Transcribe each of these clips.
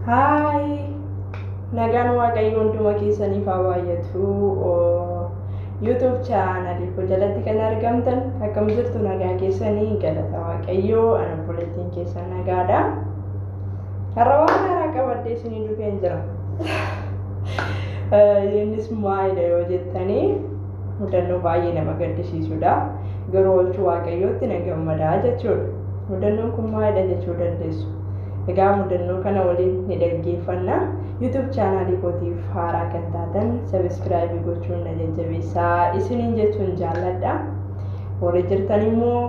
Haay! Nagaan Waaqayyoo hunduma keessaniif haa baay'atu. YouTube chaanalii koo jalatti kan argamtan akkam jirtu nagaa keessanii galata Waaqayyoo ana obboleettiin keessan nagaadha. Har'a waan haaraa qabadhee isinii dhufeen jira. Innis maalidha yoo jettanii mudannoo baay'ee nama gaddisiisudha. Garuu oolchuu Waaqayyootti nan gammadaa jechuudha. Mudannoon kun maalidha jechuu dandeessu. Egaa mudannoo kana waliin ni dhaggeeffanna. YouTube chaanaalii kootiif haaraa kan taatan sabiskiraayibii gochuun na jajjabeessaa isiniin jechuun jaalladha. Warri jirtan immoo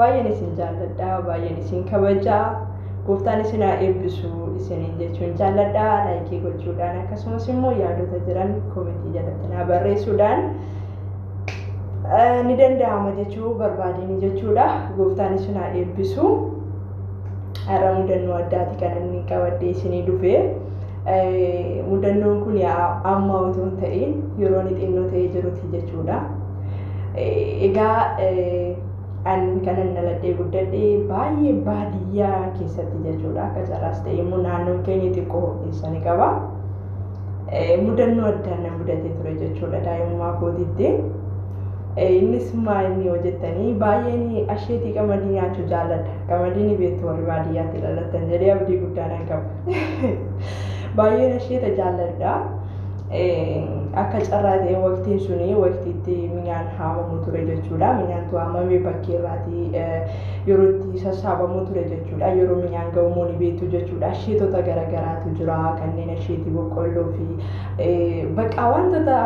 baay'een isin jaalladha, baay'een isin kabajaa. Gooftaan isin haa eebbisu isiniin jechuun jaalladha. Laayikii gochuudhaan akkasumas immoo yaadota jiran koomentii jalatti naa barreessuudhaan ni danda'ama jechuu barbaadini jechuudha. Gooftaan isin haa eebbisu. Har'a mudannoo addaati kan inni qabadhee isinii dhufe. Mudannoon kun amma otoo hin ta'in yeroo inni xinnoo ta'ee jiruti jechuudha. Egaa an kanan dhaladhee guddadhe baay'ee baadiyyaa keessatti jechuudha. Akka carraas ta'e immoo naannoon keenya xiqqoo ho'iinsa ni qaba. Mudannoo addaan na mudatee ture jechuudha daa'imummaa kootitti. Innis maal inni yoo jettanii baay'een asheetii qamadii nyaachuu jaalladha. Qamadii ni beektu warri baadiyyaatti dhalattan jedhee abdii guddaa nan qaba. Baay'een asheeta jaalladha. Akka carraa ta'e waqtiin suni waqtiitti minyaan haamamu ture jechuudha. Minyaantu haamamee bakkee irraatii yeroo itti sassaabamu ture jechuudha. Yeroo minyaan ga'u immoo ni beektu jechuudha. Asheetota garaagaraatu jira kanneen asheetii boqqolloo fi bakka wantoota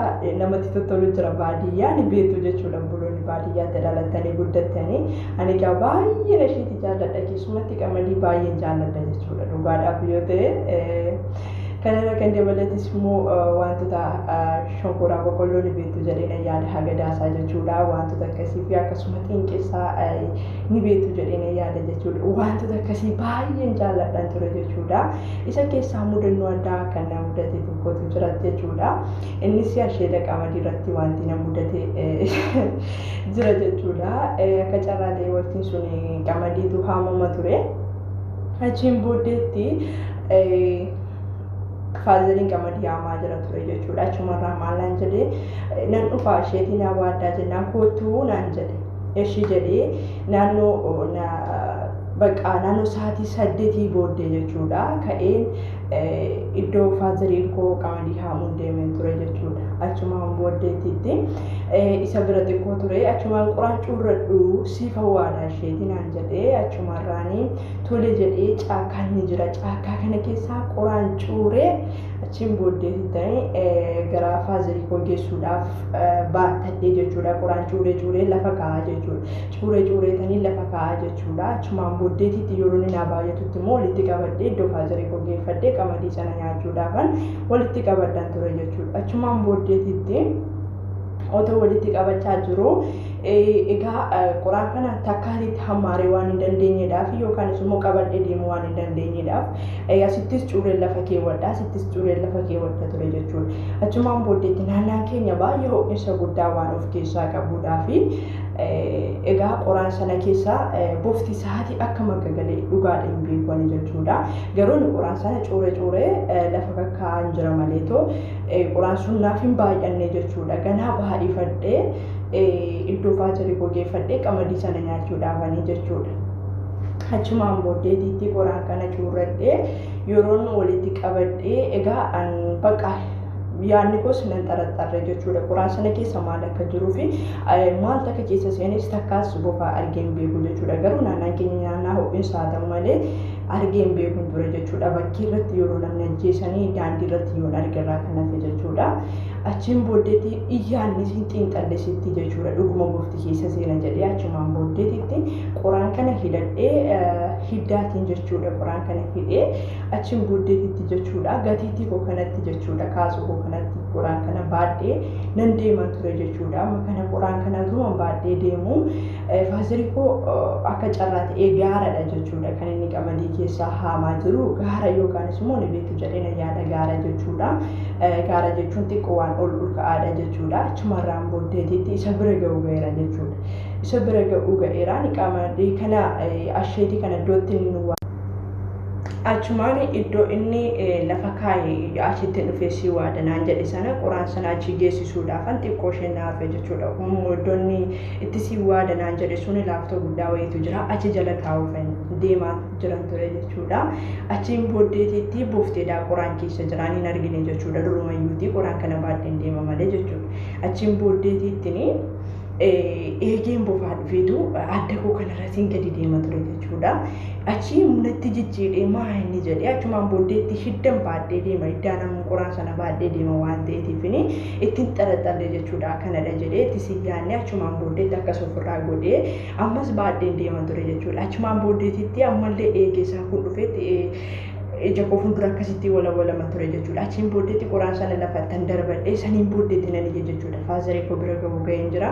namatti tottolu jira baadiyyaa ni beektu jechuudha. Obboloonni baadiyyaatti dhalattanii guddattanii ani egaa baay'een asheetii jaalladha keessumatti qamadii baay'een jaalladha jechuudha. Dhugaadhaaf yoo ta'e kanarra kan dabalates immoo wantoota shonkoraa boqqolloo ni beektu jedhee na yaada hagadaasaa jechuudha. Wantoota akkasii fi akkasuma xinqeessaa ni beektu jedhee na yaada jechuudha. Wantoota akkasii baay'een jaalladhan ture jechuudha. Isa keessaa mudannoo addaa kan na mudate tokkotu jira jechuudha. Innis asheeta qamadii irratti wanti na mudate jira jechuudha. Akka carraa ta'e waqtiin sun qamadiitu haamama ture. Achiin booddeetti faazariin qamadii haamaa jira ture jechuudha. Achumarraa maal naan jedhee nan dhufa asheetii naa waaddaa jennaan koottuu naan jedhe. Eshi jedhee naannoo bakka naannoo sa'aatii 8 booddee jechuudha. Ka'een iddoo faazariin koo qamadii haamuun deemeen ture jechuudha. Achumaan booddeettitti isa bira xiqqoo ture achumaan qoraan cuurradhu siif awwaala asheetii naan jedhee achumarraanii tole jedhee caakkaan ni jira. Caakkaa kana keessaa qoraan cuuree achiin booddeetti gara faazarii koo geessuudhaaf baattadhee jechuudha. Qoraan cuuree cuuree lafa kaa'aa jechuudha. Cuuree cuureetanii lafa kaa'aa jechuudha. Achumaan booddeetitti yeroo inni naa baay'atutti immoo walitti qabadhee iddoo faazarii koo geeffadhee qamadii sana nyaachuudhaafan walitti qabadhan ture jechuudha. Achumaan booddeetitti otoo walitti qabachaa jiru egaa qoraan kana takkaatitti hammaaree waan hin dandeenyedhaaf yookaan immoo qabadhee deemuu waan hin dandeenyedhaaf asittis cuureen lafa keewwadha asittis cuureen lafa keewwadha ture jechuudha. Achumaan booddeetti naannaan keenya baay'ee ho'insa guddaa waan of keessaa qabuudhaa fi egaa qoraan sana keessa bofti sa'aatii akka maggagalee dhugaadha hin beeku jechuudha. Garuu qoraan sana cuuree cuuree lafa kakkaa'an jira maleetoo qoraan sun naaf hin baay'anne jechuudha. Ganaa baay'ifadhee iddoo faazarii koo geeffadhee qamadii sana nyaachuudhaafanii jechuudha. Achumaan booddeetitti qoraan kana cuurradhee yeroon walitti qabadhee egaa an bakka yaadni koos nan xaraxarre jechuudha. Qoraan sana keessa maal akka jiruu fi maaltu akka keessa seenes takkaas bofaa argee hin beeku jechuudha. Garuu naannaan keenya naannaa ho'iinsa haa ta'u malee argee hin beeku ture jechuudha. Bakkee irratti yeroo namni ajjeesanii daandii irratti yoon arge irraa kan hafe jechuudha. Achiin booddeetti iyyaanni hin xiinxallesitti jechuudha. Dhuguma bofti keessa seena jedhee achumaan booddeetitti qoraan kana hidhadhee hiddaatiin jechuudha. Qoraan kana hidhee achiin booddeetitti jechuudha. Gatiittii koo kanatti jechuudha. Kaasuu koo kanatti qoraan kana baadhee nan deeman ture jechuudha. Amma kana qoraan kana utuman baadhee deemu faazarii koo akka carraa ta'ee gaaradha jechuudha. Kan inni qamadii keessaa haamaa jiru gaara yookaanis immoo ni beektu jedhee na yaada gaara jechuudha. Gaara jechuun xiqqoo waan ol ol ka'aadha jechuudha. Achumarraan booddeetitti isa bira ga'uu ga'eera jechuudha. Isa bira ga'uu ga'eeraan qamadii kana asheetii kana iddootti inni Achumaan iddoo inni lafa kaa'e achitti dhufee si waada naan jedhe sana qoraan sana achi geessisuudhaafan xiqqoo isheen naafe jechuudha. Iddoo inni itti si waada naan jedhe sun laaftoo guddaa wayiitu jira, achi jala kaa'uufan deemaa jiran ture jechuudha. Achiin booddeetitti bofteedhaa qoraan keessa jiraan hin argine jechuudha. Durumayyuuti qoraan kana baadheen deema malee jechuudha. Achiin booddeetitti eegeen bofaa dhufeetu adda koo kanarratiin gadi deema ture jechuudha. Achi natti jijjiiree maa inni jedhee achumaan booddeetti hiddan baadhee deema, hiddaan ammoo qoraan sana baadhee deema waan ta'eetiif ittiin xaraxalle jechuudha. Kanadha jedhee itti si yaadne achumaan booddeetti akkas ofirraa godhee ammas baadheen deema ture jechuudha. Achumaan booddeetitti ammallee eegee isaa kun dhufeetti ija koo fuuldura akkasitti walawalama ture jechuudha. Achiin booddeetti qoraan sana lafattan darbadhee saniin booddeetti nan iyye jechuudha. Faazarii koo bira ga'uu ga'een jira.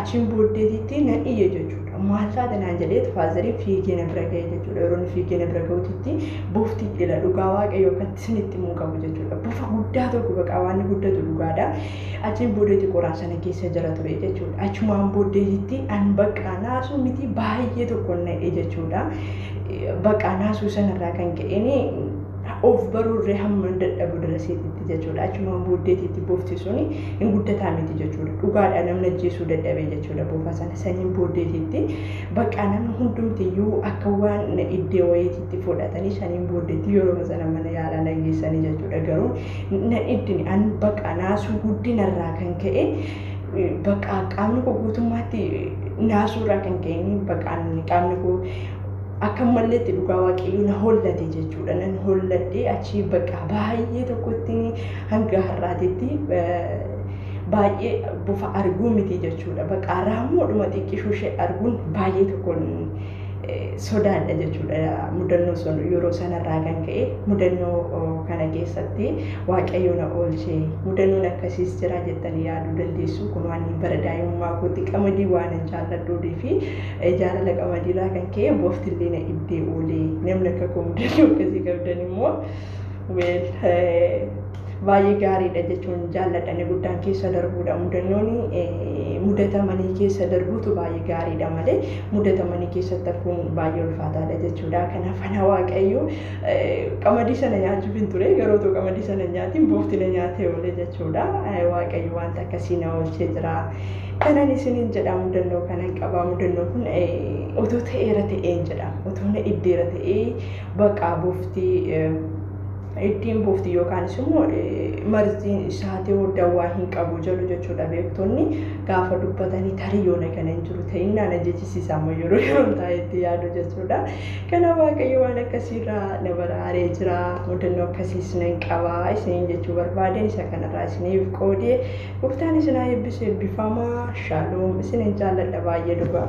Achiin booddeetitti nan iyye jechuudha. Maal taate naan jedhee faazariin fiigee na bira ga'e jechuudha. Yeroo inni fiigee na bira ga'utitti bofti ila dhugaa Waaqayyoo akkatti isinitti himuu qabu jechuudha. Bofa guddaa tokko baqaa waan guddatu dhugaadha. Achiin booddeetti qoraan sana keessa jira ture jechuudha. Achumaan booddeetitti an baqaa naasuu miti baay'ee tokko na'e jechuudha. Baqaa naasuu sanarraa kan ka'een of baruurree hamma dadhabu daraseetitti jechuudha. Achumaan booddeetitti bofti suni hin guddataa miti jechuudha. Dhugaadha namni ajjeesuu dadhabee jechuudha bofa sana. Saniin booddeetitti bakka namni hundumtiyyuu akka waan iddoo wayiititti fudhatanii saniin booddeetti yeroo sana mana yaalaa na geessanii jechuudha. Garuu na iddini an bakka naasuu guddinarraa kan ka'e bakka qaamni koo guutummaatti naasuurraa kan ka'e bakka qaamni koo akka malleetti dhugaa Waaqayyoo na hollate jechuudha. Nan holladhee achii bakka baay'ee tokkotti hanga har'aatitti baay'ee bofa arguu miti jechuudha. Bakka raammoodhuma xiqqishuu ishee arguun baay'ee tokkoon sodaadha jechuudha. Mudannoo sun yeroo sanarraa kan ka'e mudannoo kana keessatti Waaqayyo na oolchee mudannoon akkasiis jira jettanii yaaduu dandeessu. Kun waan bara daa'imummaa kootti qamadii waan hin jaalladhuudii fi jaalala qamadiirraa kan ka'e boftillee na iddee oolee. Namni akka koo mudannoo akkasii qabdan immoo baay'ee gaariidha jechuun jaalladha. Inni guddaan keessa darbuudha. Mudannoon mudatamanii keessa darbuutu baay'ee gaariidha malee mudatamanii keessatti hafuun baay'ee ulfaataadha jechuudha. Kanaaf ana Waaqayyo qamadii sana nyaachuuf hin ture, garuu otoo qamadii sana nyaatiin bofti na nyaatee oole jechuudha. Waaqayyo wanta akkasii na oolchee jira. Kanan isiniin jedha mudannoo kanan qaba. Mudannoo kun otoo ta'eera ta'een jedha. Otoo na iddeera ta'ee baqaa bofti ittiin bofti yookaanis immoo marziin isaa ta'uu dawwaa hin qabu jedhu jechuudha beektonni gaafa dubbatanii tarii yoona kana hin jiru ta'innaan ajjechisiisa ammoo yeroo yeroon taa'etti yaadu jechuudha. Kana Waaqayyo waan akkasiirraa na baraaree jira. Mudannoo akkasiis nan qaba isiniin jechuu barbaadeen isa kanarraa isiniif qoodee gooftaan isin haa eebbisu. Eebbifamaa. Shaaloom. Isinin jaalladha baay'ee dhugaa.